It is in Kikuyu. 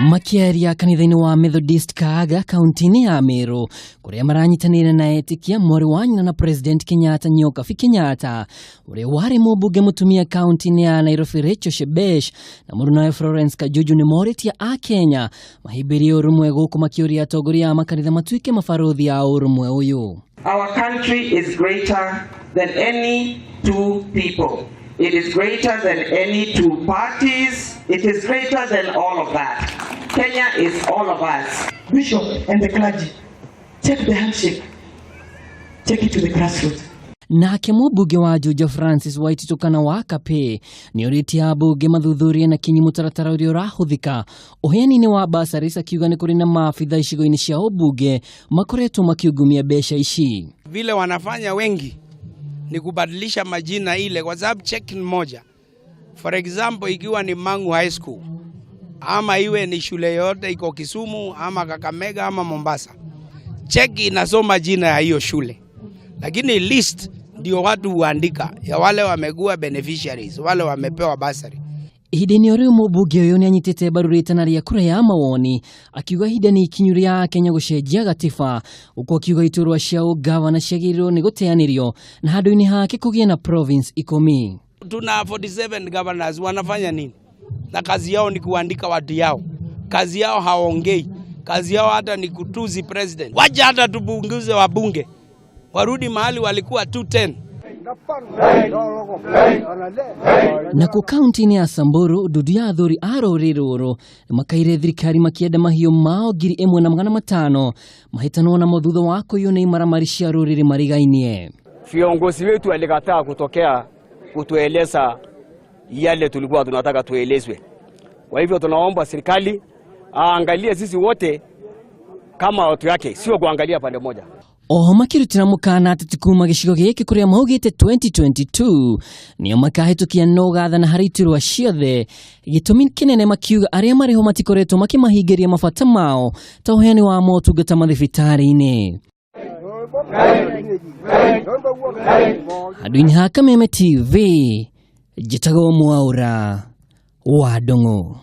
Makĩaria kanitha-inĩ wa Methodist Kaaga kaunti-inĩ ya Meru kũrĩa maranyitanĩire na etĩkia mwarĩ wa nyina na President Kenyatta Nyokabi Kenyatta ũrĩa warĩ mũmbunge mũtumia kaunti-inĩ ya Nairobi Rachel Shebesh na mũrunawe Florence Kajuju nĩ morĩtie a Kenya mahĩmbĩrie ũrũmwe gũkũ makĩũria atongoria a makanitha matuĩke mabarũthi a ũrũmwe ũyũ. Our country is greater than any two people. It is greater than any two parties. It is greater than all of that. Kenya is all of us. Bishop and the clergy, take the handshake, take it to the grassroots. Nake mũmbunge wa Juja Francis Waititu kana wa Kapĩ nĩ orĩtie ambunge mathuthurie na kinyi mũtaratara ũrĩa ũrahũthĩka ũheani-inĩ wa bursaries, akiuga nĩ kũrĩ na maabitha icigo-inĩ cia ũmbunge makoretwo makiungumia mbeca ici. Vile wanafanya wengi ni kubadilisha majina ile, kwa sababu cheque ni moja. For example, ikiwa ni Mangu High School ama iwe ni shule yote iko Kisumu ama Kakamega ama Mombasa, cheque inasoma jina ya hiyo shule, lakini list ndio watu huandika ya wale wamekuwa beneficiaries, wale wamepewa bursary. Ihinda-inĩ o rĩu mũmbunge ũyũ nĩ anyitĩte mbaru rĩtana rĩa kura ya mawoni, akiuga ihinda nĩ ikinyu rĩa Kenya gũcenjia gatiba, gũkũ akiuga iturwa cia ũgavana ciagĩrĩirwo nĩ gũteanĩrio na handũ-inĩ hake kũgĩe na province 10. Tuna 47 governors, wanafanya nini? Na kazi yao ni kuandika watu yao, kazi yao hawaongei, kazi yao hata ni kutusi president. Wacha hata tupunguze wabunge, warudi mahali walikuwa 210. Nakuo kaunti-inĩ ya Samburu, ndundu ya athuri a rũrĩrĩ rũrũ nĩmakaire thirikari makĩenda mahiũ mao 1500 mahĩtanwo namo thutha wa kũiywo nĩ imaramari cia rũrĩrĩ marigainie. Viongozi wetu walikataa kutokea kutueleza yale tulikuwa tunataka tuelezwe. Kwa hivyo tunaomba serikali aangalie sisi wote kama watu yake, sio kuangalia pande moja. Oho makĩrutĩra mũkana ateti kuma gĩcigo gĩkĩ kũrĩa maugĩte 2022 nĩo makahĩtũkia no gathana harĩ iturwa ciothe, gĩtũmi kĩnene makiuga arĩa marĩho matikoretwo makĩmahingĩria mabata mao ta ũheani wa motungata mathibitarĩ-inĩ. Handũ-inĩ ha Kameme TV, njĩtagwo Mwaũra wa Ndung'u.